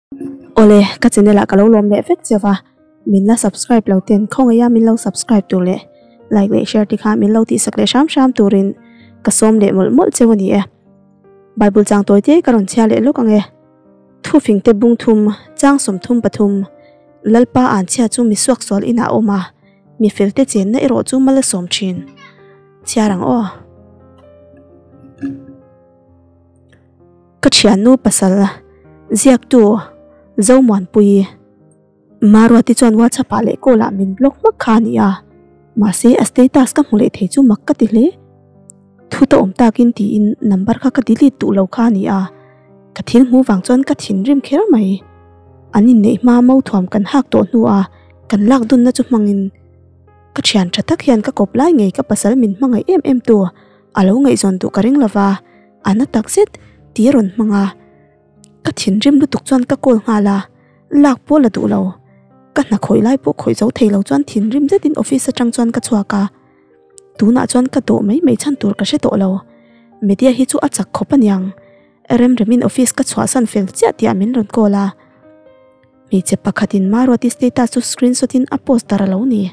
Awle, ka channel ah ka lo lawm leh vek cheu a, min la subscribe lo ten khawngaih a min lo subscribe tur leh like leh share te kha min lo tihsak leh hram hram turin ka sawm leh mawlh mawlh cheu a ni e. Bible chang tawi te ka rawn chhiar leh lawk ang e. Thufing te bung thum, chang 33, Lalpa anchhia chu misuak sual inah a awm a, mi fel te chenna erawh chu mal a sawm thin. Chhiar ang aw. Ka thiannu pasal ziaktu Zomuanpui Maruati chuan WhatsApp ah leh call ah min block hmak kha a ni a, mahse a status ka hmu leh thei chu mak ka ti hle. Thu ta awm takin tiin number kha ka delete duh lo kha a ni a, ka thil hmuh vang chuan ka thinrim kher mai. An inneih hma mothuam kan hak tawh hnua kan lak dunna chu hmangin ka thian tha tak hian ka kawp lai ngei ka pasal min hmangaih em em tu a lo ngaihzawn duh ka ring lova. A na tak zet tih a rawn hmang a, ka thinrim lutuk chuan ka call nghal a, lak pawh la duh lo. Ka hna khawih lai pawh khawih zo thei lo chuan thinrim zetin office atang chuan ka chhuak a, tunah chuan ka dawh mai mai chhan tur ka hre tawh lo. Media hi chu a chak khawp aniang, Remremin office ka chhuahsan fel chiah tih ah min rawn call a, hmeichhe pakhatin Maruati status chu screenshot in a post dar a lo ni.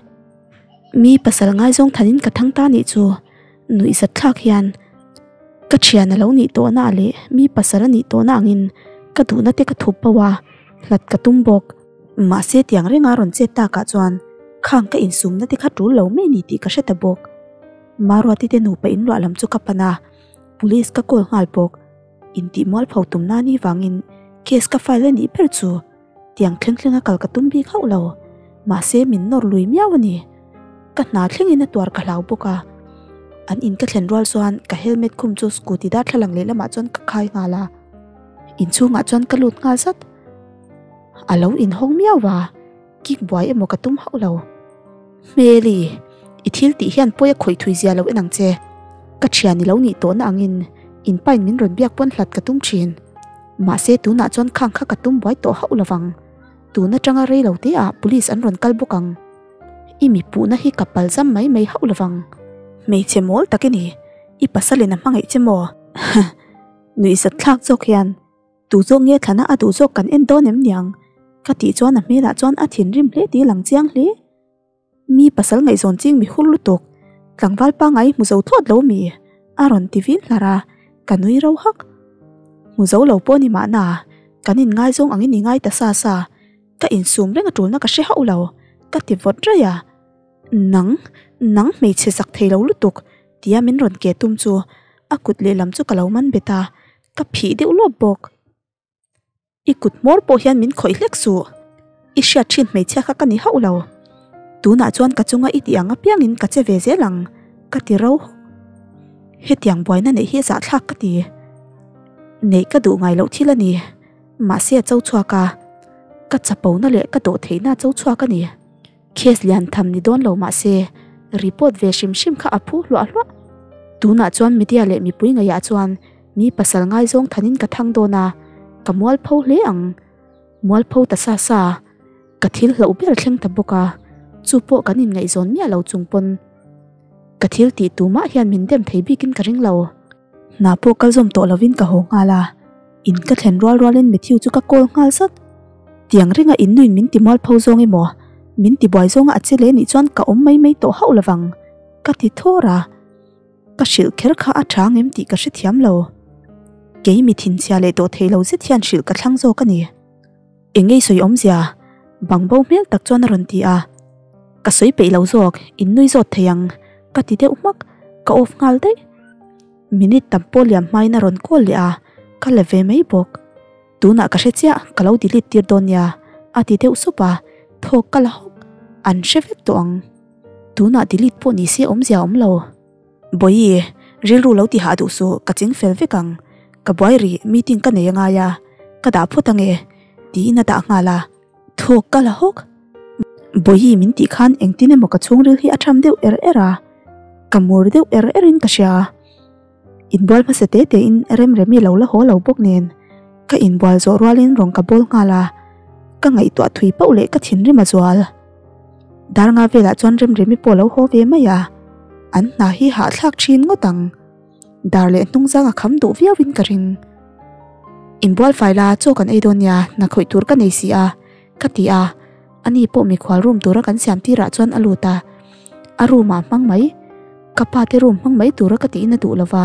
Mi pasal ngaizawng thanin ka thang ta nih chu nuihzat thlak hian. Ka thian a lo nih tawhna ah leh mi pasal a nih tawhna angin ka duhna te ka thup bo a, hlat ka tum bawk. Mahse tiang renga rawn chet takah chuan khang ka insumna te kha tul lo mai ni tih ka hre ta bawk. Maruati te nupa inluah lam chu ka pan a, police ka call nghal bawk. Intih mualpho tumna ni vangin case ka file a nih ber chu. Tiang thleng thleng a kal ka tum bik hauh lo, mahse min nawr lui miau a ni. Ka hna thlengin a tuar ka hlau bawk a. An in ka thlen rual chuan ka helmet khum chu scooty darthlalang lehlamah chuan ka khai nghal a. Inchhungah chuan ka lut nghal zat. A lo inhawng miau a, kick buai emaw ka tum hauh lo. Hmeli, i thil tih hian pawi a khawih thui zia lo en ang che. Ka thian i lo nih tawhna angin in pain min rawn biak pawn hlat ka tum thin. Mahse tunah chuan khang kha ka tum buai tawh hauh lovang. Tun atanga rei lo te ah police an rawn kal bawk ang. I mi puhna hi ka pal zam mai mai hauh lovang. Hmeichhe mawl tak i ni, i pasalin a hmangaih che maw? Nuihzat thlak zawk hian tu zawk nge thlana a duh zawk kan en dawn em niang? Ka tih chuan a hmelah chuan a thinrim hle tih a lang chiang hle. Mi pasal ngaihzawn ching mi hur lutuk, tlangval pangai hmu zo thlawt lo mi? a rawn ti vin hlar a, ka nui ro hak. Hmu zo lo pawh ni mahna, kan inngaizawng angin i ngai ta sa sa, ka insum reng a tulna ka hre hauh lo, ka ti vawt raih a. Nang, nang hmeichhe zak thei lo lutuk, tia min rawn ke tum chu a kut lehlam chu ka lo man bet a, ka phih deuh lawp bawk. I kut hmawr pawh hian min khawih hlek suh. I hriat thin hmeichhia kha ka ni hauh lo. Tunah chuan ka chunga i tih ang apiangin ka che ve zel ang, ka ti ro. Hetiang buaina neih hi a zahthlak ka ti. Neih ka duh ngai loh thil a ni. Mahse a cho chhuak a. Ka chapona leh ka dawh theihna a cho chhuak a ni. Case lian tham ni dawn lo mahse report ve hrim hrim kha a phu hluah hluah. Tunah chuan media leh mipui ngaihah chuan Mi pasal ngaizawng thanin ka thang dawn a, ka mualpho hle ang. Mualpho ta sa sa, ka thil hlauh ber thleng ta bawk a, chu pawh kan inngaihzawn miah lo chung pawn. Ka thil tih tumah hian min dem thei bikin ka ring lo. Hna pawh kal zawm tawh lovin ka haw nghal a, in ka thlen rual rualin Matthew chu ka call nghal zat. Tiang ringa in nuin min ti mualpho zawng emaw, min ti buai zawnga a che leh nih chuan ka awm mai mai tawh hauh lovang, ka ti thawr a. Ka hrilh kher kha a tha ngem tih ka hrethiam lo. Kei mi thinchhia leh tawh thei lo zet hian hrilh ka thlang zawk a ni. Eng ngei sawi awmzia? Bangbo hmel tak chuan a rawn ti a. Ka sawi peih lo zawk, in nui zawt thei ang, ka ti deuh hmak, ka off nghal daih. Minute tam pawh liam hmain a rawn call leh a, ka la ve mai bawk. Tunah ka hre chiah, ka lo delete tir dawn nia, a ti deuh sup a, thawk ka la hawk, an hre vek tawh ang. Tunah delete pawh ni se awmzia awm lo. Bawihi, rilru lo ti hah duh suh, ka ching fel vek ang. Ka buai rih, meeting ka nei angai a, ka dah phawt ange, tiin a dah nghal a. Thawk ka la hawk. Bawihi min tih khan engtin emaw ka chhungril hi a tham deuh er er a, ka mur deuh er er in ka hria. Inbual hmasa te te in Remremi lo la haw lo bawk nen ka inbual zawh rualin rawn ka bawl nghal a, ka ngaihtuah thui pauh leh ka thinrim a zual. Darnga velah chuan Remremi pawh lo haw ve mai a, an hna hi hahthlak thin ngawt ang. Dar leh hnungzang a kham duh viau in ka ring. Inbual fai la, chaw kan ei dawn nia, hna khawih tur ka nei si a, ka ti a. Ani pawh mikhual room tura kan siam tirah chuan a lut a. A room ah hmang mai, ka pa te room hmang mai tura ka tiin a duh lo va.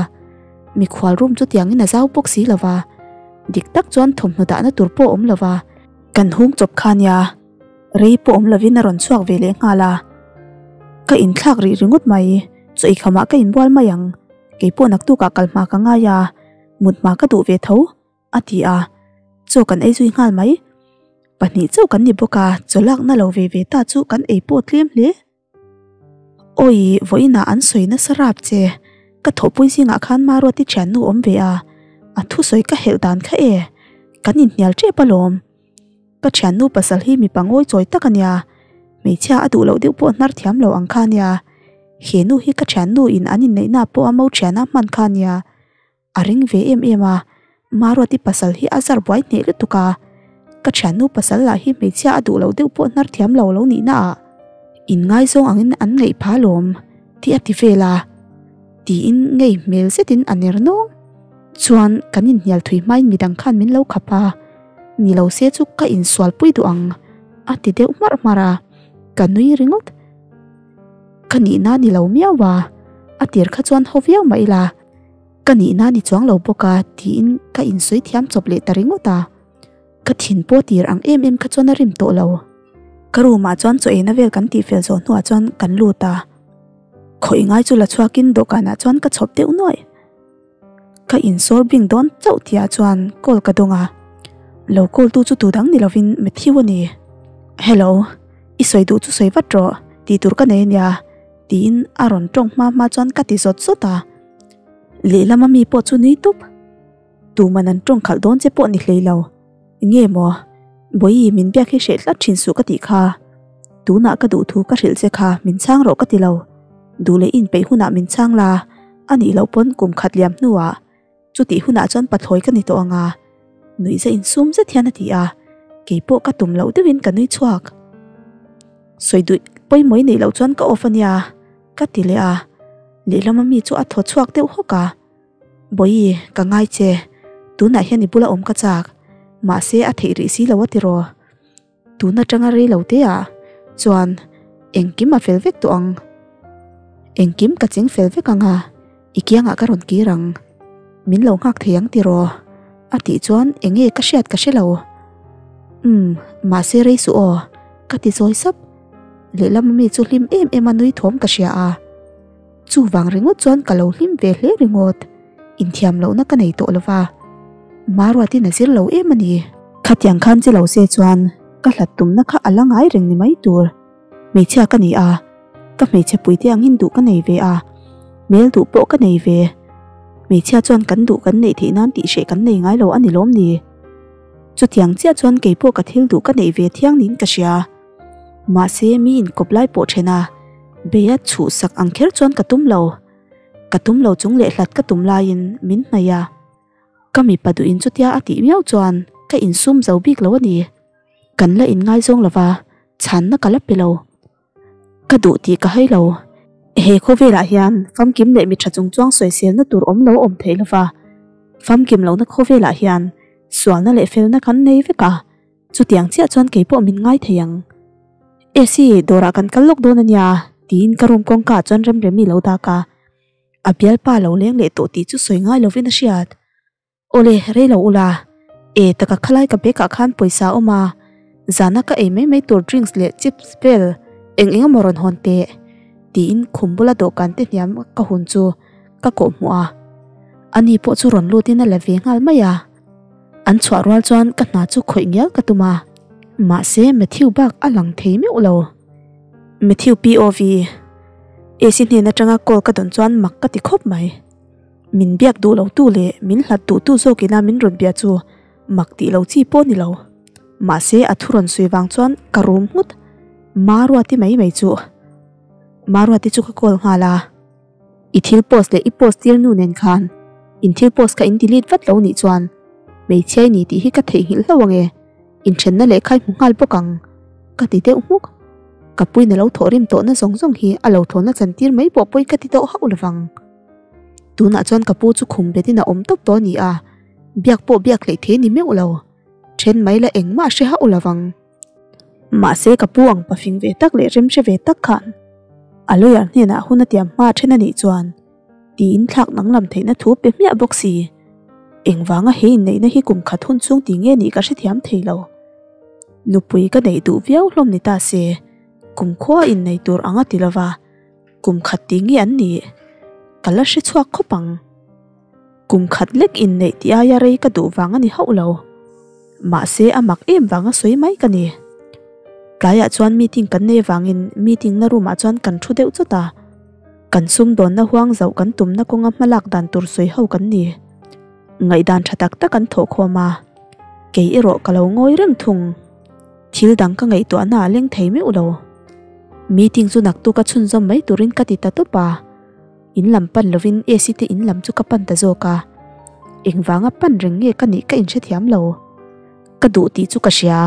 Mikhual room chu tiangin a zau bawk si lo va. Dik tak chuan thawmhnaw dahna tur pawh a awm lo va. Kan hung chawp kha nia, rei pawh awm lovin a rawn chhuak ve leh nghal a. Ka inthlak rih ringawt mai, chaw ikhamah ka inbual mai ang, keipawh naktukah kal hma ka ngai a, mut hma ka duh ve tho, a ti a, chaw kan ei zui nghal mai. Pahnih chauh kan ni bawk a, chaw lakna lo ve ve ta chu kan ei pawh tlem hle. Awi, vawiinah an sawi nasa rap che, ka thawhpui zingah khan Maruati thiannu awm ve a, a thusawi ka helh dan kha e, kan inhnial tep alawm. Ka thiannu pasal hi mipa ngawi chawi tak a nia, hmeichhia a duh loh deuh pawh hnar thiam lo ang kha a nia, he nu hi ka thiannu in an inneihna pawh a mo thiana hman kha a nia. A ring ve em em a, Maruati pasal hi a zar buai hneh lutuk a, ka thiannu pasal lah hi hmeichhia a duh loh deuh pawh hnar thiam lo lo nihna ah inngaizawng angin an ngaih pha lawm tih a ti vel a, tiin ngei hmel zetin a ner nawng. Chuan kan inhnial thui hmain midang khan min lo khap a, ni lo se chu ka insualpui duh ang a ti deuh hmarh hmarh a, ka nui ringawt. Ka nihna ni lo miau a, a tir kha chuan haw viau mah ila. Ka nihna ni chuang lo bawk a tiin ka insawi thiam chawp leh ta ringawt a. Ka thin pawh tir ang em em kha chuan a rim tawh lo. Ka room ah chuan chaw eina vel kan tihfel zawh hnuah chuan kan lut a. Khawih ngai chu la chhuakin dawhkanah chuan ka chhawp deuh nuaih. Ka insawr bing dawn chauh tihah chuan call ka dawng a. Lo call tu chu tu dang ni lovin Matthew a ni. Hello, i sawi duh chu sawi vat rawh, tih tur ka nei ania. Tiin a rawn tawng hma hma chuan ka ti zawt zawt a. Lehlama mi pawh chu nui tup. Tuman an tawng khalh dawn che pawh ni hlei lo. Nge maw? Bawihi min biak hi hreh tlat thin suh ka tih kha. Tunah ka duh thu ka hrilh che kha min chhang rawh ka ti lo. Duh leh inpeih hunah min chhang la, a nih loh pawn kum khat liam hnuah Chutih hunah chuan pathlawi ka ni tawh ang a, nuihza insum zet hian a ti a, keipawh ka tum loh deuhin ka nui chhuak. Sawi duih pawimawih neih loh chuan ka off a nia, ka ti leh a, lehlama mi chu a thaw chhuak deuh hawk a, Bawihi, ka ngai che, tunah hian i bula awm ka chak, mahse a theih rih si lo a tiraw? Tun atanga rei lo te ah chuan engkim a fel vek tawh ang. Engkim ka ching fel vek ang a, i kiangah ka rawn kir ang. Min lo nghak thei ang tiraw? A tih chuan enge ka hriat ka hre lo. Umm, mahse rei suh aw, ka ti zawi sap. Lehlam ami chu hlim em em a nui thawm ka hria a. Chuvang ringawt chuan ka lo hlim ve hle ringawt. Inthiam lohna ka nei tawh lova, Maruatin a zir lo em a ni. Khatiang khan che lo se chuan ka hlat tumna kha a la ngai reng ni mai tur. Hmeichhia ka ni a, ka hmeichhe puite angin duh ka nei ve a, hmel duh pawh ka nei ve. Hmeichhia chuan kan duh kan neih theih nan tihhreh kan nei ngai lo a ni lawm ni? Chutiang chiah chuan keipawh ka thil duh ka neih ve thiang niin ka hria. Mahse mi inkawp lai pawh then a, bei a chhuhsak ang kher chuan ka tum lo. Ka tum lo chung leh hlat ka tum laiin min hnaih a, ka mipa duhin chutia a tih miau chuan ka insum zo bik lo a ni. Kan la inngaizawng lova, chhanna ka la pe lo. Ka duh tih ka hai lo. He khawvelah hian famkim leh mi tha chung chuang sawiselna tur awm lo awm theih lova, famkim lohna khawvelah hian sualna leh felna kan nei vek a, chutiang chiah chuan keipawh min ngai thei ang. Esi, dawrah kan kal lawk dawn a nia, tiin ka room kawngka ah chuan Remremi lo dak a. A bialpa lo leng leh tawh tih chu sawi ngai lovin a hriat. Awle, rei lo ula. E, taka khalai ka bag ah khan pawisa a awm a, zana ka ei mai mai tur drinks leh chips vel eng eng emaw rawn hawn teh, tiin khum bula dawhkan te hniam ka hun chu ka kawh hmuh a. Ani pawh chu rawn lutin a la ve nghal mai a. An chhuah rual chuan ka hna chu khawih ngial ka tum a, mahse Matthew bak a lang thei meuh lo. Matthew POV, AC hnen atanga call ka dawn chuan mak ka ti khawp mai. Min biak duh lo tu leh min hlat duh tu zawk ina min rawn bia chu mak tih lo chi pawh ni lo. Mahse a thu rawn sawi vang chuan ka rum nghut. Maruati mai mai chu. Maruati chu ka call nghal a. I thil post leh i post tir nu nen khan in thil post kha in delete vat lo nih chuan hmeichhia i ni tih hi ka theihnghilh hlauh ange, inthenna lehkha i hmu nghal bawk ang ka ti deuh hmuk. Ka puin a lo thawh rim tawhna zawng zawng hi a lo thlawhna chantir mai pawh pawi ka ti tawh hauh lovang. Tunah chuan ka pu chu khum betin a awm tawp tawh a ni a. Biak pawh biak hleih thei ni meuh lo. Then mai la engmah hre hauh lovang. Mahse ka pu ang pafing ve tak leh remhre ve tak khan a lawyer hnenah hun a tiam hma then a nih chuan tiin thlak danglam theihna thu pe hmiah bawk si. Engvanga he inneihna hi kum khat hun chhung ti nge nih ka hrethiam thei lo. Nupui ka neih duh viau hlawm ni ta se, kum khua innei tur anga ti lova kum khat ti nge an nih ka la hre chhuak khawp ang. Kum khat lek inneih tih aia rei ka duh vang a ni hauh lo. Mahse a mak em vanga sawi mai ka ni. Tlaiah chuan meeting kan nei vangin meeting na room ah chuan kan thu deuh chawt a. Kan sumdawnna huang zauh kan tumna kawnga hmalak dan tur sawi ho kan ni. Ngaihdan tha tak tak an thawh khawm a, kei erawh ka lo ngawi reng thung. Thil dang ka ngaihtuahna a leng thei meuh lo. Meeting chu naktuk a chhunzawm mai turin ka ti ta tawp a. In lam pan lovin AC te in lam chu ka pan ta zawk a. Engvanga pan reng nge ka nih ka inhrethiam lo. Ka duh tih chu ka hria,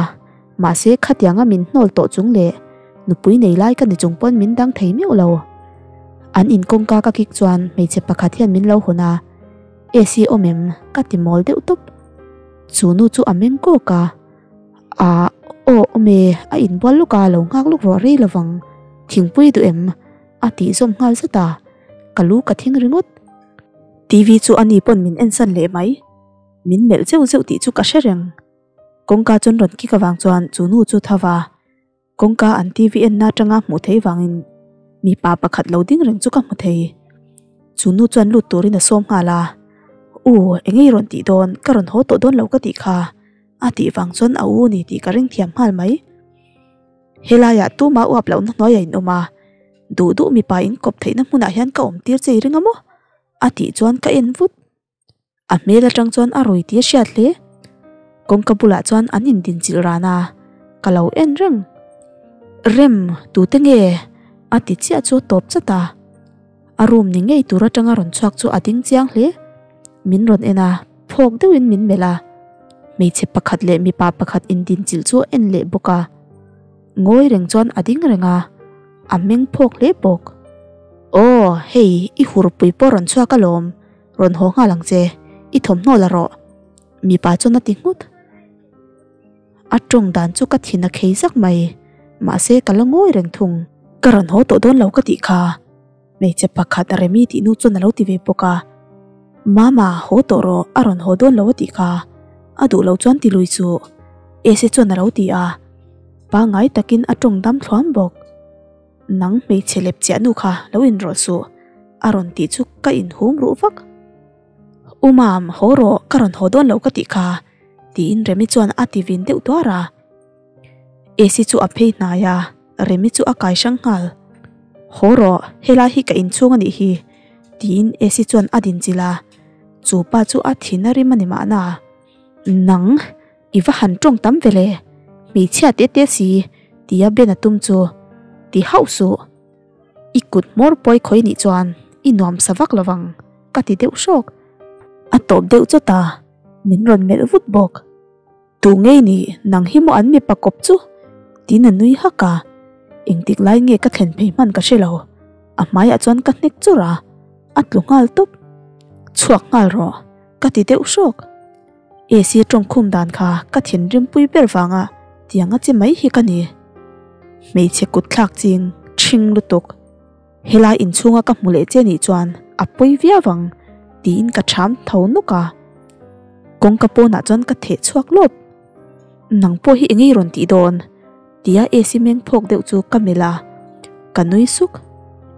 mahse khatianga min hnawl tawh chung leh nupui nei lai ka ni chung pawn min dang thei meuh lo. An in kawngka ka kik chuan hmeichhe pakhat hian min lo hawn a, AC awm em? ka ti mawl deuh tawp. Chu nu chu a meng kawk a, Aah aw awm e, a inbual luk a, lo nghak luk rawh rei lovang, thingpui duh em? A tih zawm nghal zat a, ka lu ka thing ringawt. TV chu ani pawn min ensan leh mai, min melh zeuh zeuh tih chu ka hre reng. Kawngka chuan rawn kik avang chuan chu nu chu tha va, kawngka an TV enna atanga hmuh theih vangin mipa pakhat lo ding reng chu ka hmu thei. Chu nu chuan lut turin a sawm nghal a, U, eng nge i rawn tih dawn, ka rawn haw tawh dawn lo ka tih kha, a tih vang chuan a u ni tih ka ring thiam nghal mai. Helaiah tuma uap lohna hnuaiah in awm a, duh duh mipa in kawp theihna hmunah hian ka awm tir che i ring a maw? A tih chuan ka en vut. A hmel atang chuan a rawi tih a hriat hle. Kawngka bulah chuan an indinchilh ran a, ka lo en reng. Rem, tute nge? A ti chiah chu a tawp chat a. A room ni ngei tur atanga rawn chhuak chu a ding chiang hle. Min rawn en a, phawk deuhin min melh a. Hmeichhe pakhat leh mipa pakhat indinchilh chu a en leh bawk a. Ngawi reng chuan a ding reng a, a meng phawk hle bawk. Aw, hei i hurpui pawh rawn chhuak alawm, rawn haw nghal ang che, i thawmhnaw la rawh. Mipa chuan a ti nghut. A tawng dan chu ka thin a khei zak mai, mahse ka la ngawi reng thung. Ka rawn haw tawh dawn lo ka tih kha, hmeichhe pakhat Remi tih nu chuan a lo ti ve bawk a. Mama, haw tawh rawh, a rawn haw dawn lo a tih kha, a duh lo chuan ti lui chu, Esi chuan a lo ti a. Pangngai takin a tawng dam thluam bawk. Nang hmeichhe lep chiah nu kha lo inrawlh suh, a rawn tih chu ka inhum ruh vak. U Mam, haw rawh, ka rawn haw dawn lo ka tih kha, tiin Remi chuan a ti vin deuh tuar a. Esi chu a phei hnai a, Remi chu a kai hrang nghal. Haw rawh, helai hi ka inchhung a nih hi, tiin Esi chuan a dinchilh a. Chu pa chu a thin a rim a ni mahna. Nang, i va han tawng tam ve le, hmeichhia te te si, tia Ben a tum chu ti hauh suh. I kut hmawr pawi khawi nih chuan i nuam sa vak lo vang, ka ti deuh hrawk. A tawp deuh chawt a, min rawn melh vut bawk. Tu ngei ni, nang hi maw an mipa kawp chu? Tiin a nui hak a, engtik lai nge ka thlen phei hman ka hre lo. A hmaiah chuan ka hnek chawrh a, a tlu nghal tawp. Chhuak nghal rawh, ka ti deuh hrawk. AC tawngkhum dan kha ka thinrimpui ber vanga tiang a che mai hi ka ni. Hmeichhe kut thlak ching ṭhing lutuk. Helai inchhunga ka hmu leh che nih chuan a pawi viau ang tiin ka ṭham tho nawk a. Kawngka pawnah chuan ka theh chhuak lawp. Nang pawh hi engei rawn tih dawn? Tia AC meng phawk deuh chu ka melh a, ka nui suk.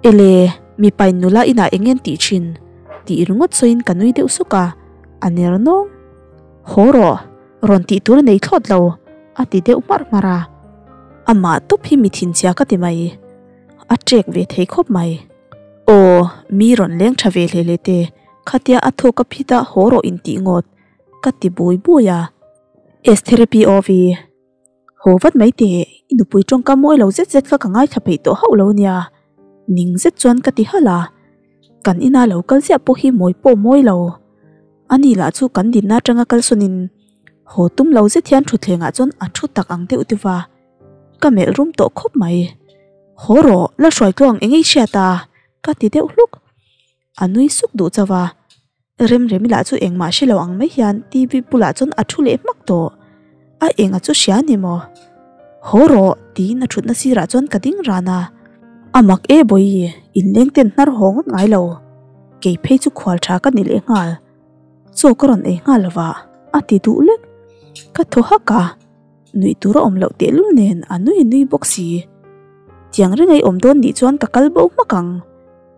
Ele, mipain nula inah eng ngen tih thin? Tih ringawt sawiin ka nui deuh suk a, a ner nawng. Haw rawh, rawn tih tur a nei thlawt lo, a ti deuh hmarh hmarh a. Amah tawp hi mi thinchhia ka ti mai, a ṭek ve thei khawp mai. Aw, mi rawn leng ṭha ve hle hle te, khatia a thawk a phit a haw rawh intih ngawt, ka ti bui bui a. Estherapy OV. Haw vat mai teh, i nupui tawngka mawi lo zet zet kha ka ngaithla peih tawh hauh lo nia. Ning zet chuan ka ti halh a, kan ina lo kal ziah pawh hi mawi pawh mawi lo. Ani lah chu kan dinna atanga kalsawnin haw tum lo zet hian thutthlengah chuan a thu tak ang deuh deuh va, ka melh rum tawh khawp mai. Haw rawh, la hruai tluang eng ei hriat a, ka ti deuh hluk. A nui suk duh chauh a. Remremi lah chu engmah hre lo ang mai hian TV bulah chuan a thu leh hmak tawh. A enga chu hria ni maw? Haw rawh tiin a thutna sirah chuan ka ding ran a. A mak e bawi, inleng ten hnar haw ngawt ngai lo. Kei phei chu khual tha ka ni leh nghal. Chaw ka rawn ei nghal lova, a ti duh lek. Ka thaw hak a, nuih tur a awm loh tehlul nen a nui nui bawk si. Tiang reng a i awm dawn nih chuan ka kal bo hmak ang.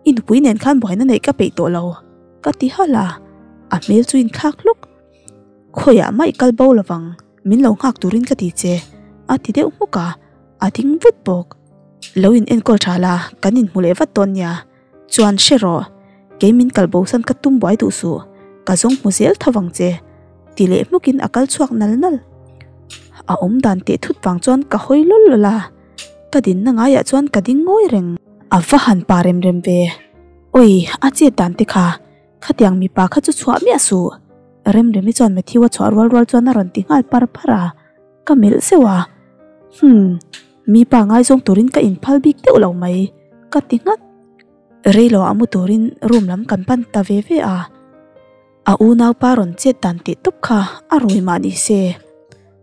I nupui nen khan buaina neih ka peih tawh lo, ka ti halh a, a hmel chu inthlak hlawk. Khawiah mah i kal bo lovang, min lo nghak turin ka ti che, a ti deuh hmuk a, a ding vut bawk. Lo in enkawl tha la, kan inhmu leh vat dawn nia. Chuan hre rawh, kei min kal bosan ka tum buai duh suh, ka zawng hmu zel tho vang che, ti leh hmukin a kal chhuak nal nal. A awm dan teh thut vang chuan ka hawi lawl lawl a, ka dinna ngaiah chuan ka ding ngawi reng. A va han pa rem rem ve. Oi, a chet dan te kha, khatiang mipa kha chu chhuah miah suh. Remremi chuan Matthew a chhuah rual rual chuan a rawn ti nghal par par a, ka melh zeuh a. Humm, mipa ngaizawng turin ka inphal bik deuh lo mai, ka ti nghat. Reilo ah mu turin room lam kan pan ta ve ve a. A unaupa rawn chet dan teh tawp kha a rui mah ni se.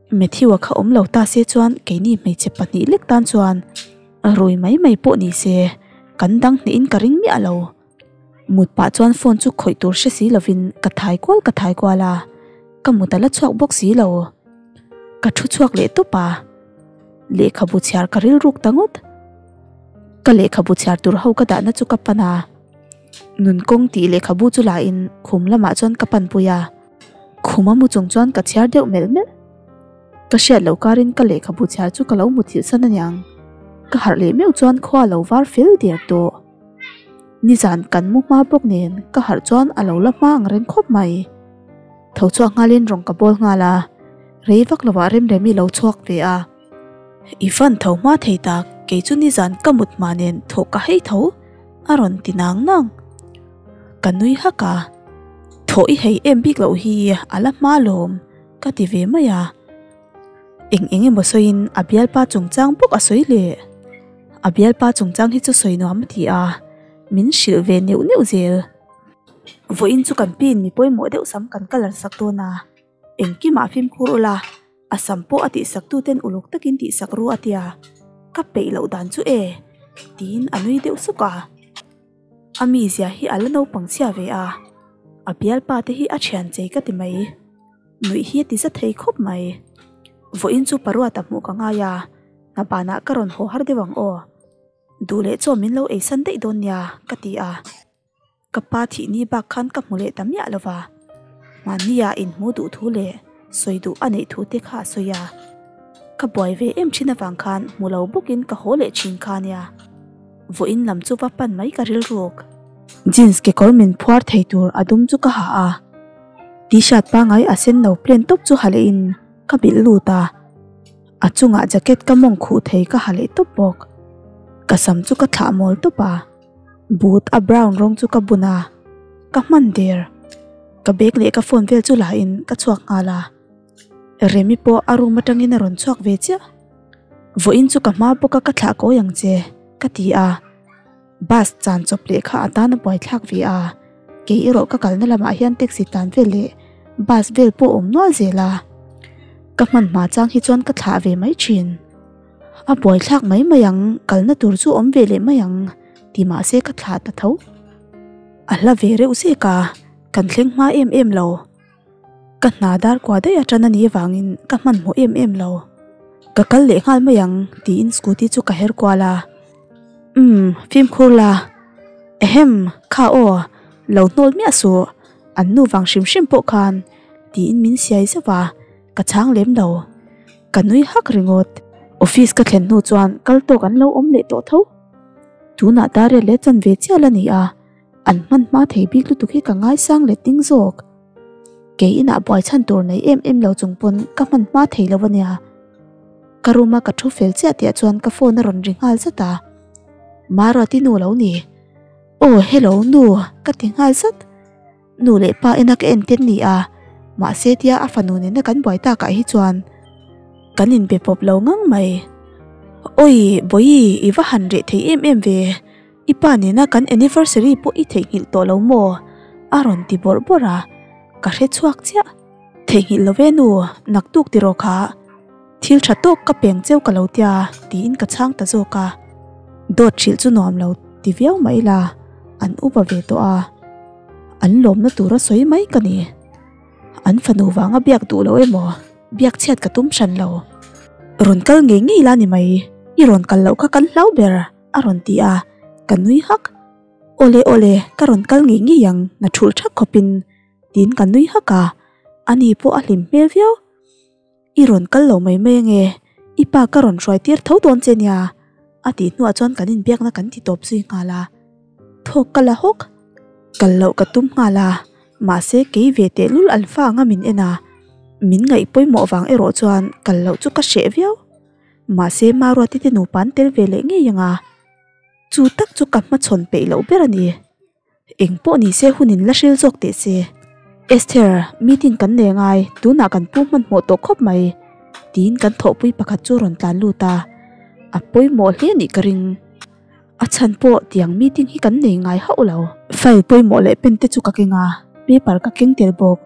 Matthew-a kha awm lo ta se chuan keini hmeichhe pahnih lek tan chuan rui mai mai pawh ni se kan dang hnehin ka ring miah lo. Mut pah chuan phone chu khawih tur hre si lovin ka thai kual ka thai kual a, ka mut a la chhuak bawk si lo. Ka thu chhuak leh tawp a, lehkhabu chhiar ka rilruk ta ngawt. Ka lehkhabu chhiar tur ho ka dahna chu ka pan a. Nun kawng tih lehkhabu chu la in khum lamah chuan ka pan pui a, khum a mu chung chuan ka chhiar deuh melh melh. Ka hriat loh karin ka lehkhabu chhiar chu ka lo muthilh san aniang. Ka harh leh meuh chuan khua a lo var fel der tawh. Nizan kan mu hma bawk nen ka harh chuan a lo la hma ang reng khawp mai. Tho chhuak nghalin rawng ka bawl nghal a, rei vak lovah Remremi lo chhuak ve a. I fan tho hma thei tak, kei chu nizan ka mut hma nen thawh ka hei tho, a rawn ti nang nang. Ka nui hak a, Thawh i hei em bik loh hi a la hma lawm, ka ti ve mai a. Eng eng emaw sawiin a bialpa chungchang bawk a sawi leh. A bialpa chungchang hi chu sawi nuam a ti a, min hrilh ve neuh neuh zel. Vawiin chu kan pin mi pawimawh deuh sam kan colour sak dawn a. Engkimah fimkhur ula, a sam pawh a tihsak tuten uluk takin tihsak ru a tia, ka peih loh dan chu e, tiin a nui deuh suk a. A mizia hi a la naupang chhia ve a, a bialpa te hi a thian chei ka ti mai, nuih hi a ti za thei khawp mai. Vawiin chu paruata hmuh ka ngai a, hna banah ka rawn haw har deuh ang aw, duh leh chaw min lo eisan daih dawn nia, ka ti a. Ka pa thih ni bak khan ka hmu leh ta miah lo va, mahnia inhmu duh thu leh sawi duh a neih thu te kha a sawi a. Ka buai ve em thin avang khan hmu lo bawkin ka haw leh thin kha nia. Vawiin lam chu va pan mai ka rilruk. Jeans kekawr min phuar thei tur a dum chu ka ha a, t-shirt pangai a sen lo plain tawp chu ha lehin ka bilh lut a. A chungah jacket ka mawng khuh thei ka ha leh tawp bawk. Ka sam chu ka thlah mawl tawp a. Boot a brown rawng chu ka bun a, ka hman der. Ka bag leh ka phone vel chu la in ka chhuak nghal a. Remi pawh a room atangin a rawn chhuak ve chiah. Vawiin chu ka hma bawk a ka thlah kawi ang che, ka ti a. Bus chan chawp leh kha a tan a buaithlak ve a, kei erawh ka kalna lamah hian taxi tan vel leh bus vel pawh a awm nual zel a. Ka hman hma chang hi chuan ka thlah ve mai thin. A buaithlak mai mai ang, kalna tur chu awm ve leh mai ang ti mah se ka thlah ta tho. A hla ve reuh zek a, kan thleng hma em em lo. Ka hna dar kua daih atan a nih avangin ka hmanhmawh em em lo. Ka kal leh nghal mai ang tiin scooty chu ka her kual a. Umm, fimkhur la. Ehem, kha aw, lo hnawl miah suh, an nu vang hrim hrim pawh khan tiin min siai zeuh a, ka chhang lem lo. Ka nui hak ringawt. Office ka thlen hnu chuan kal tawk an lo awm leh tawh tho. Tunah Daria leh chan ve chial a ni a, an hman hma thei bik lutuk hi ka ngaisang leh ting zawk. Kei inah buai chhan tur nei em em lo chung pawn ka hman hma thei lo a nia. Ka room a ka thu fel chiah tihah chuan ka phone a rawn ri nghal zat a. Maruati nu lo ni. Aw hello nu ka ti nghal zat. Nu leh pa ena ka en ten ni a, mahse tia a fanu nena kan buai takah hi chuan kan inbe pawp lo ngang mai. Awi Bawihi i va han reh thei em em ve, i pa nena kan anniversary pawh i theihnghilh tawh lo maw? A rawn ti bawrh bawrh a, ka hre chhuak chiah. Theihnghilh lo ve nu, naktuk tiraw kha. Thil tha tawk ka peng cheu ka lo tia tiin ka chhang ta zawk a. Dawt hrilh chu nuam lo ti viau mai la, an upa ve tawh a. An lawmna tura sawi mai ka ni. An fanu vanga biak duh lo emaw biak chhiat ka tum hran lo. Rawn kal ngei ngei la ni mai, i rawn kal loh kha kan hlau ber a rawn ti a, ka nui hak. Awle awle, ka rawn kal ngei ngei ang na thulh thak khawpin tiin ka nui hak a, ani pawh a hlim hmel viau. I rawn kal lo mai mai ange, i pa ka rawn hruai tir tho dawn che nia a tih hnuah chuan kan inbiakna kan ti tawp zui nghal a, thawk ka la hawk. Kal loh ka tum nghal a, mahse kei ve tehlul an fa anga min en a, min ngaih pawimawh vang erawh chuan kal loh chu ka hreh viau. Mahse Maruati te nupa an tel ve leh ngei ang a, chu tak chu ka hmachhawn peih loh ber a ni. Eng pawh ni se hun in la hril zawk teh se. Esther, meeting kan nei angai, tunah kan pu hmanhmawh tawh khawp mai, tiin kan thawhpui pakhat chu rawn tlan lut a, a pawimawh hle nih ka ring. A chhan pawh tiang meeting hi kan nei ngai hauh lo. File pawimawh leh pen te chu ka keng a, paper ka keng tel bawk.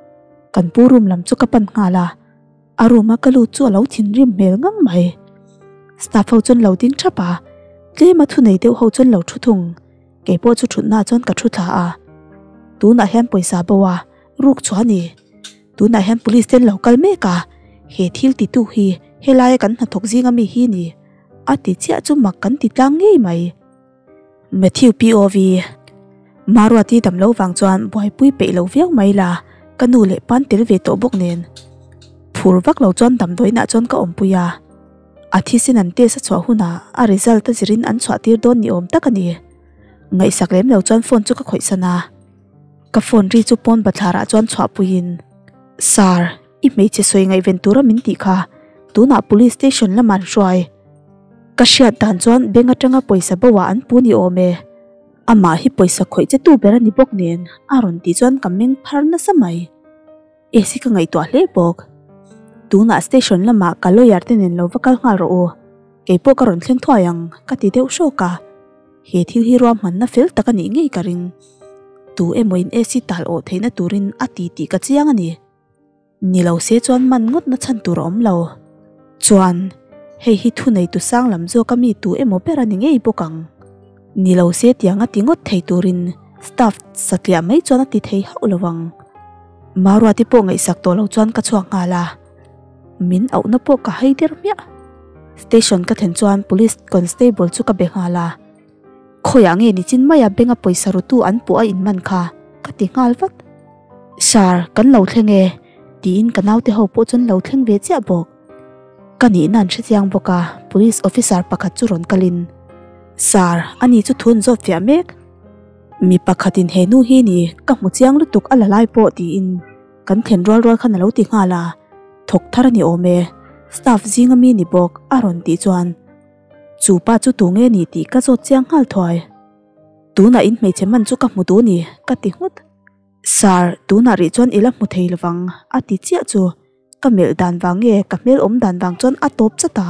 Kan pu room lam chu ka pan nghal a. A room a ka lut chu a lo thinrim hmel ngang mai. Staff ho chuan lo ding thap a, tlem a thunei deuh ho chuan lo thu thung. Kei pawh chu thutna chuan ka thu thla a. Tunah hian pawisa bo a, ruk chu a ni. Tunah hian police ten lo kal mek a, he thil titu hi helaia kan hnathawk zinga mi hi ni. A ti chiah chu mak kan ti tlang ngei mai. Matthew POV, Maruati dam lo vang chuan buaipui peih lo viau mai la, ka nu leh pan tel ve tawh bawk nen. Phur vak lo chuan damdawiinah chuan ka awmpui a. A thisen an test a chhuah hunah a result a zirin an chhuah tir dawn ni awm tak a ni. Ngaihsak lem lo chuan phone chu ka khawih san a. Ka phone ri chu pawn bathlarah chuan chhuahpuiin, Sir, i hmeichhe sawi ngaihven tura min tih kha, tunah police station lamah an hruai. Ka hriat dan chuan bank atanga pawisa bo ah an pu ni awm e. Amah hi pawisa khawih che tu ber a ni bawk nen a rawn tih chuan ka meng phar nasa mai. Esi ka ngaihtuah hle bawk. Tunah station lamah ka lawyer te nen lo va kal nghal rawh u. Kei pawh ka rawn thleng thuai ang ka ti deuh hrawk a. He thil hi ruahmanna fel tak a nih ngei ka ring. Tu emaw in Esi tal awh theihna turin a ti tih ka chiang a ni. Ni lo se chuan man ngawt na chhan tur a awm lo. Chuan, hei hi thuneitu sang lam zawk a mi tu emaw ber a ni ngei bawk ang. Ni lo se tiang a ti ngawt thei turin staff satliah mai chuan a ti thei hauh lo ang. Maruati pawh ngaihsak tawh lo chuan ka chhuak nghal a, min auhna pawh ka hai der hmiah. Station ka thlen chuan police constable chu ka be nghal a, Khawiah nge nichin maia bank a pawisa rutu an puh a inman kha? ka ti nghal vat. Sir, kan lo thleng e, tiin ka naute ho pawh chuan lo thleng ve chiah bawk. Ka nihna an hrechiang bawk a, police officer pakhat chu rawn kalin, Sir, ani chu thu an zawt fiah mek. Mi pakhatin he nu hi ni, ka hmu chiang lutuk a la lai pawh tiin kan thlen rual rual khan a lo ti nghal a, thawk thar a ni awm e, staff zinga mi ni bawk a rawn tih chuan chu pa chu tu nge ni tih ka zawt chiang nghal thuai. Tunah in hmeichhe man chu ka hmu duh ni ka ti nghut. Sir, tunah rih chuan i la hmu thei lovang a ti chiah chu ka melh dan vang nge ka hmel awm dan vang chuan a tawp chat a.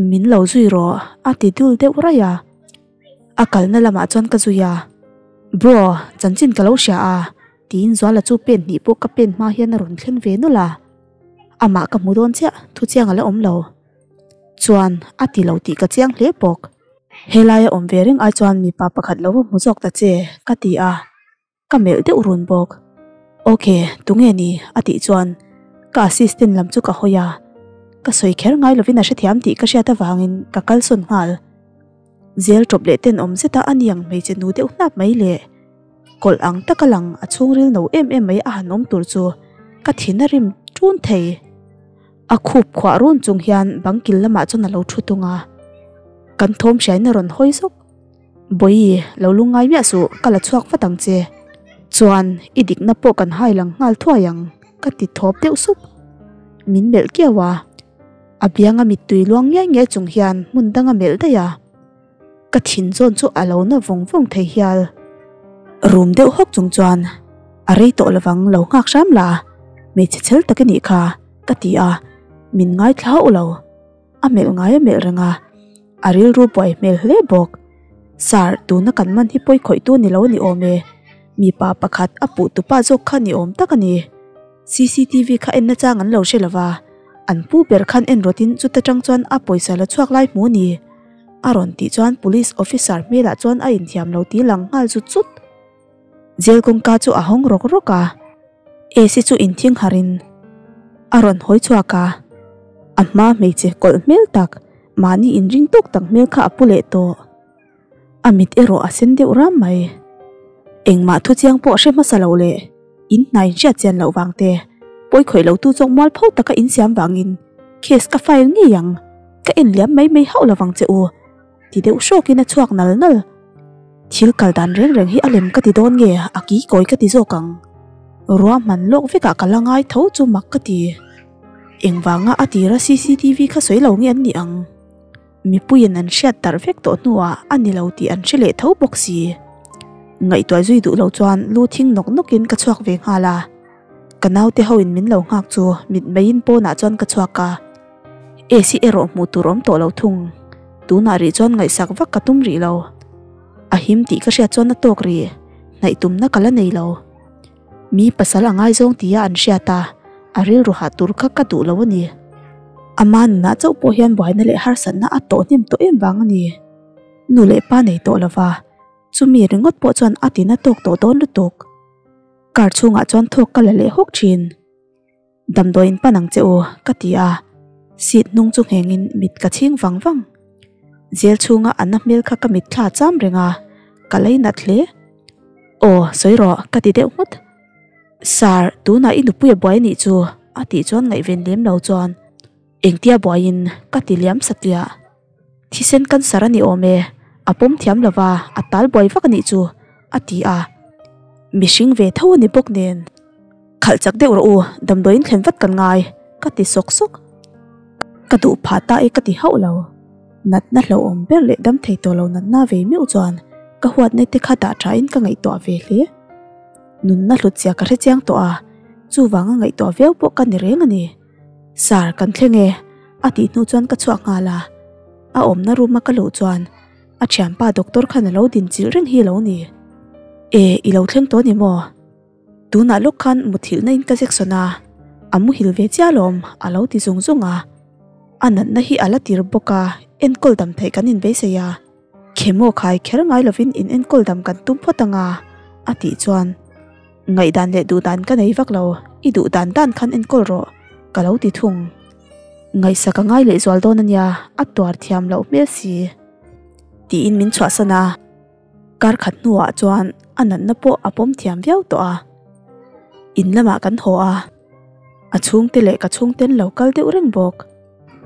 Min lo zui rawh a ti dul deuh raih a. A kalna lamah chuan ka zui a. Bro, chanchin ka lo hria a tiin Zuala chu pen hnih pawh ka pen hma hian a rawn thleng ve nawlh a. Amah ka hmu dawn chiah, thuchiang a la awm lo. Chuan a ti lo tih ka chiang hle bawk. Helaia awm ve reng ai chuan mipa pakhat lo va hmu zawk ta che, ka ti a, ka melh deuh run bawk. Ok, tunge ni? a tih chuan ka assistant lam chu ka hawi a, ka sawi kher ngai lovin a hrethiam tih ka hriat avangin ka kalsawn nghal. Zel tawp leh tenawm zeta a niang hmeichhe nu deuh hnap mai le. Kawlh ang taka lang a chhungril no em em mai a han awm tur chu ka thin a rim ṭun thei. A khup khuah run chung hian bang kil lamah chuan a lo thu tung a, kan thawm hriain a rawn hawi zawk. Bawihi, lo lungngai miah suh, ka la chhuak vat ang che. Chuan, i dikna pawh kan hai lang nghal thuai ang, ka ti thawp deuh sup. Min melh kiau a, a bianga mittui luang ngiai ngiai chung hian hmun danga melh daih a. Ka thin zawn chu a lo na vawng vawng thei hial. Rum deuh hawk chung chuan a rei tawh lovang lo nghak hram la, hmeichhe chhel tak i nih kha ka ti a, min ngaithla hauh lo. A melh ngai a melh reng a, a rilru buai hmel hle bawk. Sir, tuna kan man hi pawi khawih tu ni lo a ni awm e. Mipa pakhat a puh tupa zawk kha ni awm tak a ni. Cctv kha en nachang an lo hre lova, an pu ber khan en rawtin chuta tang chuan a pawisa la chhuak lai hmu a ni. A rawn tih chuan police officer hmelah chuan a inthiam lo tih lang nghal zut zut. Jail kawngka chu a hawng rawk rawk a, AC chu inthing harin a rawn hawi chhuak a, a hma hmeichhe kawlh hmel tak mahni inring tawk tak hmel kha a pu leh tawh. A mit erawh a sen deuh ram mai. Engmah thu chiang pawh hre hmasa lo leh in hna in hriat chian loh vang te, pawi khawih lo tu zawk mual pho taka in siam vangin case ka file ngei ang, ka en liam mai mai hauh lovang che u ti deuh hrawkin a chhuak nal nal. Thil kal dan reng reng hi a lem ka ti dawn nge a ki kawi ka ti zawk ang. Ruahman lawk vekah ka la ngai tho chu mak ka ti. Engvanga a tira cctv kha sawi lo nge an nih ang? Mipuiin an hriat darh vek tawh hnuah a ni lo tih an hre leh tho bawk si. Ngaihtuah zui duh lo chuan lu thing nawk nawkin ka chhuak ve nghal a. Ka naute hoin min lo nghak chu mit meiin pawnah chuan ka chhuak a. Esi erawh hmuh tur awm tawh lo thung. Tunah rih chuan ngaihsak vak ka tum rih lo. A him tih ka hriat chuan a tawk rih. Hnaih tumna ka la nei lo. Mi pasal a ngaizawng tia an hriat a, a rilru hah tur kha ka duh lo a ni. Ama nunah chauh pawh hian buaina leh harsatna a tawh hnem tawh em vang a ni. Nu leh pa nei tawh lova, chumi ringawt pawh chuan a tina tawk tawh dawn lutuk. Car chhungah chuan thawk ka la leh hawk thin. Damdawiin pan ang che u, ka ti a, seat hnung chu nghengin mit ka chhing vang vang. Jail chhunga Anna hmel kha ka mitthla cham reng a, ka lei nat hle. Aw, sawi rawh, ka ti deuh nghut. Sir, tunah i nupui a buai nih chu, a tih chuan ngaihven lem lo chuan engtia buaiin ka ti liam satliah. Thisen cancer a ni awm e, a pawm thiam lo va, a tal buai vak a nih chu, a ti a. Mihring ve tho a ni bawk nen. Khalh chak deuh rawh u, damdawiin thlen vat kan ngai, ka ti sawk sawk. Ka duh phah ta e ka ti hauh lo. Natna hlauhawm ber leh dam thei tawh lo natna ve meuh chuan ka huatna te kha dah thain ka ngaihtuah ve hle. Nunna hlutzia ka hrechiang tawh a, chuvanga ngaihtuah viau pawh ka ni reng a ni. Sir, kan thleng e, a tih hnu chuan ka chhuak nghal a. A awmna room a ka luh chuan a thianpa doctor khan a lo din chilh reng hi lo ni. E, i lo thleng tawh ni maw? Tunah lawk khan muthilhna in ka zek sawn a, a muhil ve chiah alawm, a lo ti zung zung a. A natna hi a la tir bawk a, enkawl dam theih kan inbeisei a. Khemaw khai kher ngai lovin in enkawl dam kan tum phawt ang a, a tih chuan ngaihdan leh duhdan ka nei vak lo, i duh dan dan khan enkawl rawh, ka lo ti thung. Ngaihsak a ngai leh zual dawn a nia, a tuar thiam loh hmel si, tiin min chhuahsan a. Kar khat hnuah chuan a natna pawh a pawm thiam viau tawh a. In lamah kan haw a, a chhungte leh ka chhungten lo kal deuh reng bawk.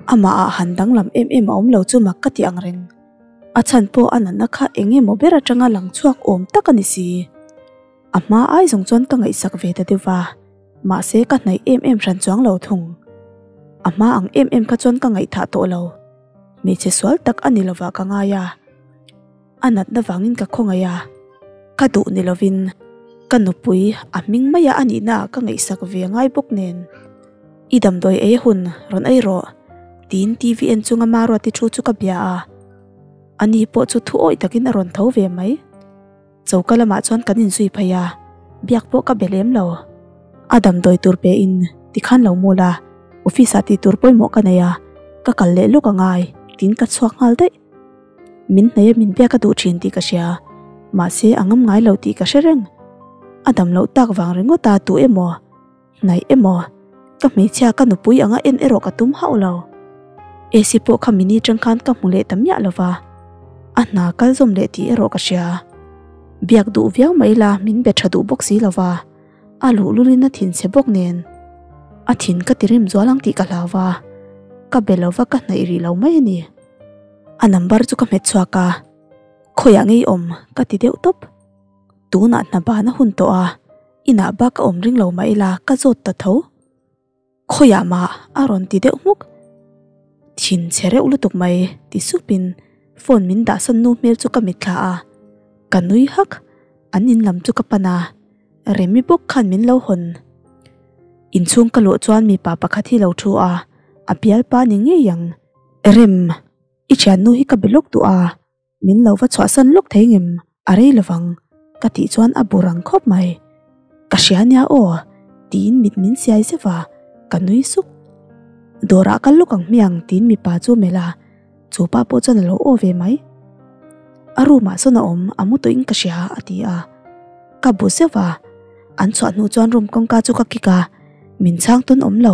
Amah ah han danglam em em a awm lo chu mak ka ti ang reng. A chhan pawh a natna kha eng emaw ber atanga lang chhuak awm tak a ni si. A hma ai zawng chuan ka ngaihsak ve ta deuh va, mahse ka hnaih em em hran chuang lo thung. A hma ang em em kha chuan ka ngaihthah tawh lo. Hmeichhe sual tak a ni lovah ka ngai a. A natna vangin ka khawngaih a, ka duh ni lovin ka nupui a hming maia a nihna ah ka ngaihsak ve ngai bawk nen. I damdawi ei hun rawn ei rawh, tiin TV en chunga Maruati thu chu ka bia a. Ani pawh chu thu awih takin a rawn tho ve mai. Choka lamah chuan kan inzui phei a, biak pawh ka be lem lo. A damdawi tur pe in tikhan lo mu la, office ah tih tur pawimawh ka nei a, ka kal leh lawk a ngai, tiin ka chhuak nghal daih. Min hnaih a min biak a duh thin tih ka hria, mahse a ngam ngai lo tih ka hre reng. A dam loh tak vang ringawt a tu emaw, hnaih emaw, ka hmeichhia ka nupui anga en erawh ka tum hauh lo. AC pawh kha mini tang khan ka hmu leh ta miah lo va, a hna kal zawm leh tih erawh ka hria. Biak duh viau mai la min be tha duh bawk si lo va, a luhlulin a thinchhe bawk nen a thin ka ti rim zual ang tih ka hlau va, ka be lo va ka hnaih rih lo mai a ni. A number chu ka hmet chhuak a, khawiah ngei awm ka ti deuh tawp. Tunah hna ban a hun tawh a, inah bak a awm ring lo mah ila ka zawt ta tho. Khawiah mah a rawn ti deuh hmuk. Thin chhe reuh lutuk mai ti supin phone min dahsan nu hmel chu ka mitthla a, ka nui hak. An in lam chu ka pan a, Remi bawk khan min lo hawn. Inchhung ka luh chuan mipa pakhat hi lo thu a, a bialpa ni ngei ang. Rem, i thiannu hi ka be lawk duh a, min lo va chhuahsan lawk thei ngem, a rei lovang. Ka tih chuan a bu rang khawp mai. Ka hria nia aw, tiin mit min siai zeuh a, ka nui suk. Dawrah kal lawk ang hmiang tiin mipa chu melh a, chu pa pawh chuan a lo aw ve mai. A room ah sawn a awm, a mu tawhin ka hria a ti a. Ka bu zeuh a, an chhuah hnu chuan room kawngka chu ka kik a, min chhang tawn awm lo.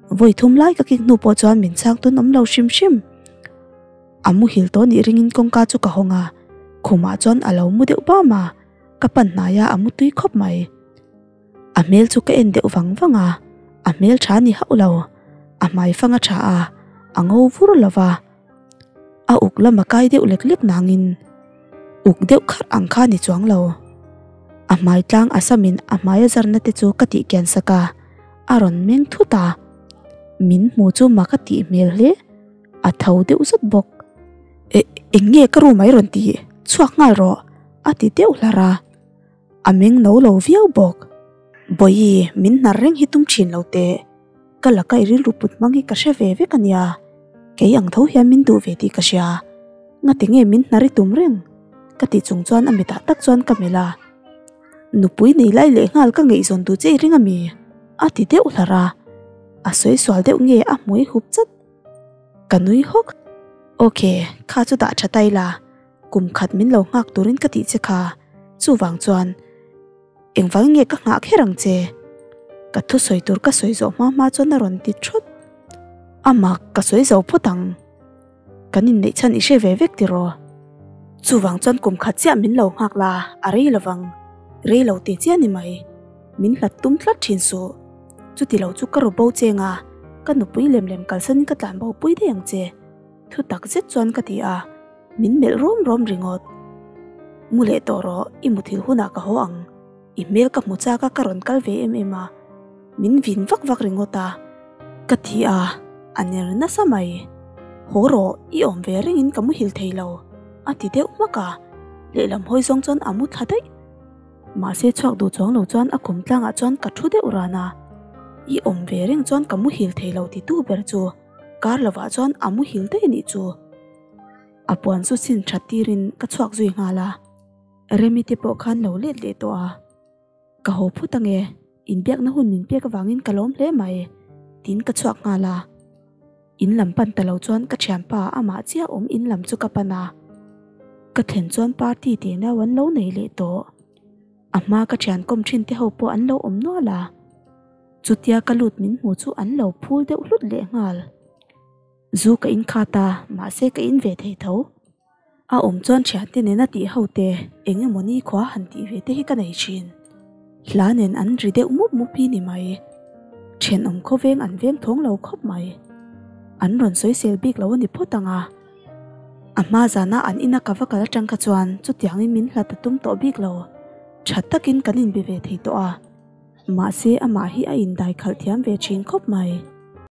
Vawi thum lai ka kik hnu pawh chuan min chhang tawn awm lo hrim hrim. A muhil tawh nih ringin kawngka chu ka hawng a, khumah chuan a lo mu deuh bam a, ka pan hnai a, a mu tui khawp mai. A hmel chu ka en deuh vang vang a, a hmel tha ni hauh lo, a hmai fang a tha a, a ngo vur lo va, a uk lam a kai deuh lek lek nangin uk deuh kharh ang kha ni chuang lo. A hmai tlang a samin a hmai a zarna te chu ka tih kian sak a, a rawn meng thut a, min hmu chu mak a tih hmel hle. A tho deuh zut bawk. E, eng nge ka room ah i rawn tih? Chhuak nghal rawh, a ti deuh hlar a. A meng no lo viau bawk. Bawihi, min hnar reng hi tum thin lo teh. Ka laka i rilru put hmang hi ka hre ve vek a nia. Kei ang tho hian min duh ve tih ka hria. Ngati nge min hnar i tum reng? Ka ti chung chuan a mitah tak chuan ka melh a. Nupui nei lai leh nghal ka ngaihzawn duh che i ring a mi? A ti deuh hlar a. A sawi sual deuh nge a hmui hup chat. Ka nui hawk. Ok, kha chu dah tha ta ila, kum khat min lo nghak turin ka tih che kha, chuvang chuan engvang nge ka nghah kher ang che? Ka thusawi tur ka sawi zawh hma hma chuan a rawn ti thut. A mak, ka sawi zo phawt ang. Kan inneih chhan i hre ve vek tiraw? Chuvang chuan kum khat chiah min lo nghak la, a rei lovang. Rei lo teh chiah ni mai. Min hlat tum tlat thin suh. Chuti lo chu ka ru bo cheng a, ka nupui lem lem kalsanin ka tlan bo pui daih ang che. Thu tak zet chuan ka ti a, min melh rawm rawm ringawt. Mu leh tawh rawh, i muthilh hunah ka haw ang. I hmel ka hmu chak a ka rawn kal ve em em a, min vin vak vak ringawt a. Ka ti a, a ner nasa mai. Haw rawh, i awm ve rengin ka muhil thei lo, a ti deuh hmak a, lehlam hawi zawng chuan a mu thla daih. Mahse chhuak duh chuang lo chuan a khum tlangah chuan ka thu deuh ran a, i awm ve reng chuan ka muhil thei lo titu ber chu kar lovah chuan a muhil daih anih chu. A puan chu sin that tirin ka chhuak zui nghal a, Remi te pawh khan lo let leh tawh a, ka haw phut ange, inbiakna hun min pek avangin ka lawm hle mai tiin ka chhuak nghal a. In lam pan ta lo chuan ka thianpa amah chiah awm in lam chu ka pan a, ka thlen chuan party tih nau an lo nei leh tawh. A hma ka thian kawm thin te ho pawh an lo awm nual a, chutia ka lut min hmu chu an lo phul deuh hlut leh nghal. Zu ka in khat a, mahse ka in ve thei tho. A awm chuan thiante nena tih ho te eng emaw ni khua han tih ve te hi ka nei thin. Hla nen an ri deuh mup mup hi ni mai. Thenawm khawveng an veng thawng lo khawp mai. An rawn sawisel bik lo a ni phawt ang a. A hma zana an ina ka va kal atang kha chuan chutiangin min hlat a tum tawh bik lo. Tha takin kan inbe ve thei tawh a. Mahse amah hi a indai khalh thiam ve thin khawp mai.